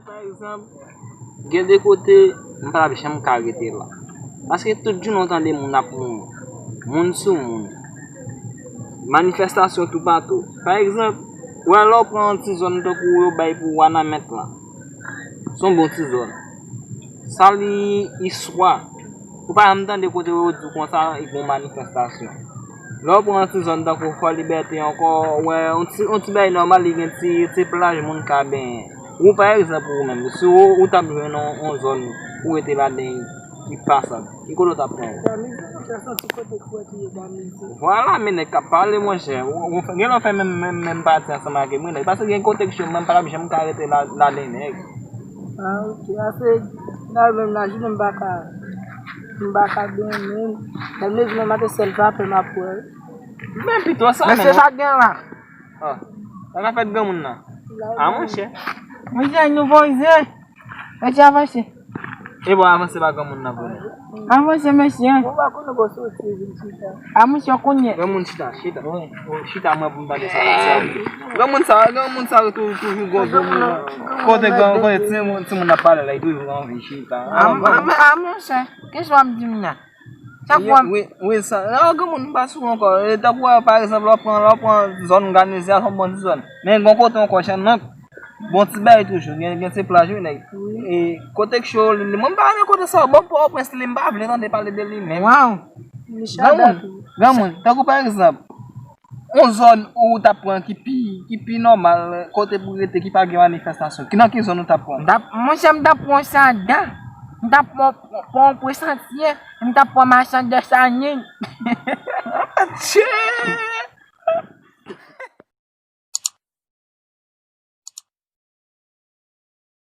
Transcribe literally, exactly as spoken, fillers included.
Pa egzanp, gen de kote m pa t ap janm ka rete la. Paske tout jounen w tande moun ap mouri. Moun sou moun. Manifestasyon toupatou. Pa egzanp, ou wè lè w pran yon ti zòn tankou yo bay pou Wanament la. Se yon bon ti zòn. Sa li istwa. Ou pa janm tande kote yo di w konsa, e gen manifestasyon. Lè w pran yon ti zòn tankou Fò Libète ankò, ou wè, yon ti, yon ti bagay nòmal, li gen ti, ti plaj moun ka benyen. Ou, pa egzanp, ou menm, si ou, ou t ap jwenn yon, yon zòn pou rete ladan ki pasab, ki kote w t ap pran? Damizi, monchè, se yon ti kote k fwèt li ye, Damizi. Vwala, men nèg k ap pale, monchè. Ou, ou fè, gen lè w fè menm, menm, menm pati ansanm ak mwen, nèg. Paske gen kote k cho, mwen pa t ap janm ka rete la, ladan nèg. Ah, ok. Ase, finalman, la jounen m pa ka, m pa ka benyen, men, Damizi, mwen maten sèl vapè m ap wè. Men pito sa, men. Men se sa k gen la. Ah, sa ka fèt granmoun nan. Ah, monchè. Monchè, nou voize. Mesye, avanse. E bon, avanse pa granmoun nan pou nou. Avanse, mesye. Mwen pa konnen kote w soti vin chita. A, monchè, w konnen. Granmoun chita, chita. Wi. Chita, mwen pou m tande sa. Granmoun sa, granmoun sa toujou, toujou gwo granmoun. Kote gran, kote timoun, timoun ap pale la, li toujou anvi chita. A, a, a, monchè, kisa w ap di m nan? Sa fwa. Wi, wi, sa, nan granmoun pa sou ankò. E tankou, pa egzanp, lè w pran, lè w pran zòn Ganizye a, se yon bon ti zòn. Men gen kote ankò, Channank, bon ti bagay toujou. Gen, gen ti plaj, wi, nèg. Wi. E kote k cho, li, mwen m pa renmen kote sa. Bon, Pòtoprens, li, m pa vle tande pale de li menm. Waw. Granmoun, granmoun, tankou pa egzanp, yon zòn ou t ap pran ki pi, ki pi nòmal, kote pou rete, ki pa gen manifestasyon. Ki, nan ki zòn ou t ap pran? M t ap, monchè, m t ap pran Sada. M t ap pran, pran, pran Pwesantye. M t ap pran Machann Dèsalin.